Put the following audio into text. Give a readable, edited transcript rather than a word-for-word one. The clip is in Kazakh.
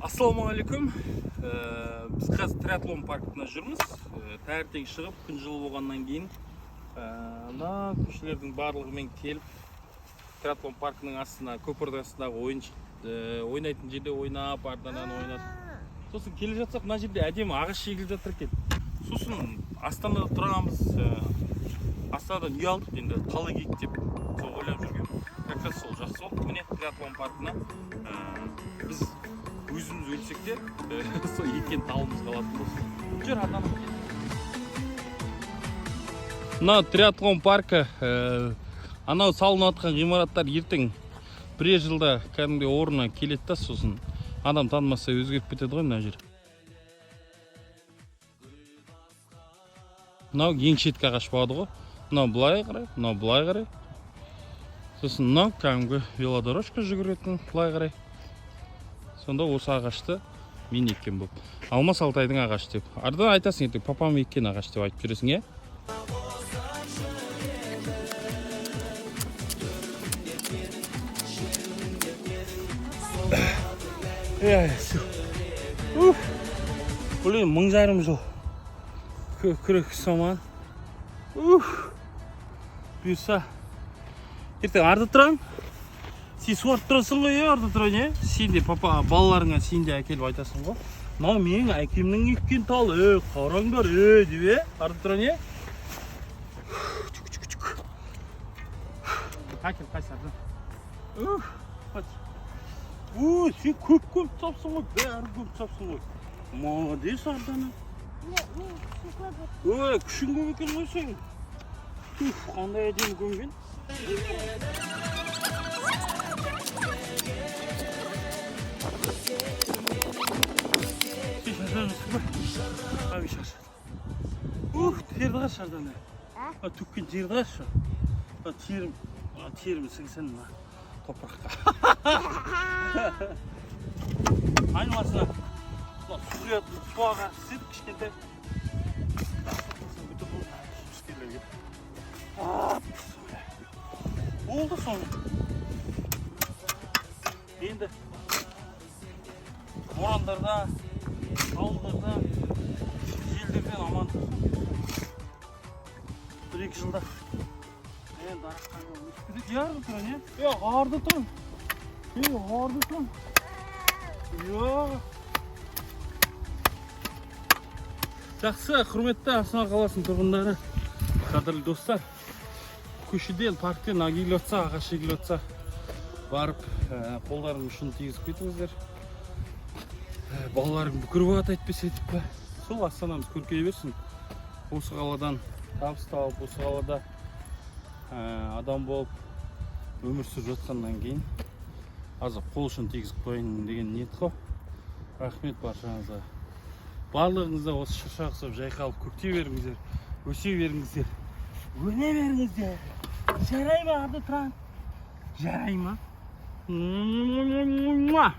Ассалаумағалейкум. Біз қазір триатлон паркінде жүрміз. Таңертең шығып, күн жылы болғаннан кейін ана көшелердің барлығымен келіп, триатлон паркінің астына, көпірдің астындағы ойыншық ойнайтын жерде ойнап, арданан ойнап. Сосын келе жатсақ, мына жерде әдемі ағаш егіліп жатыр екен. Сосын Астанада тұрамыз, Астанадан үй алдық, енді тал егейік деп сол ойлап жүргенмін. Как раз сол жақсы болды. Міне, триатлон паркына біз өзіміз өлсек те, сол еккен талымыз қалатын болсын. Жүр, Ардана. Мына триатлон паркі, анау салынып жатқан ғимараттар ертең бірер жылда кәдімгідей орнына келеді да, сосын адам танымаса өзгеріп кетеді ғой мына жер. Мынау ең шеткі ағаш болады ғой. Мынау былай қарай, мынау былай қарай. Сосын мынау кәдімгі велодорожка жүгіретін былай қарай. Сонда осы ағашты мен еккен болып. Алмас Алтайдың ағашы деп. Ардан айтасың, ертең папам еккен ағаш деп айтып жүресің, иә? Иә, всё. Уф. Блин, 1500 жыл. Күрек саман. Уф. Бұйырса. Ертең Арда Тұран. Сен суарып тұрасың ғой, иә, Арда Тұран, иә? Сен де папа балаларыңа сен де әкеліп айтасың ғой. Мынау менің әкемнің еккен талы, қараңдар, деп, иә? Арда Тұран, иә? Чүк, чүк, чүк. Әкел, қайсы Ардан? Уф, қайсы? Ой, сен көп көп тапсың ғой, бәрі көп тапсың ғой. Молодец, Ардана. Ой, күшің көп екен ғой сенің. Уф, қандай әдемі көмген. Сен шаршадың ба? Ай, шаршадым. Уф, терді қарашы, Ардана. А, төккен терді қарашы. А, терім, а, терім сіңсін мына топыраққа. Айналасына мына су құятын су ағасы істедік кішкентай. Болды соны. Енді борандарда, ауылдарда, желдерден аман тұрсын. 1-2 жылда енді дараққа өсіп кетеді. Е, Арда Тұран, е? Е, Арда Тұран. Е, Арда Тұран. Е. Жақсы, құрметті Астана қаласының тұрғындары, қадірлі достар, көшеден, парктен егіліп жатса, ағаш егіліп жатса, барып, қолдарының ұшын тигізіп кетіңіздер. Балаларың бүкіріп алады әйтпесе деп па. Сол Астанамыз көркейе берсін. Осы қаладан табыс тауып, осы қалада адам болып өмір сүріп жатқаннан кейін азыр қол ұшын тигізіп қояйын деген ниет қой. Рахмет баршаңызға. Барлығыңыз да осы шырша ұқсап жайқалып көктей беріңіздер, өсе беріңіздер, өне беріңіздер. Жарай ма, Арда Тұран? Жарай ма? Муа!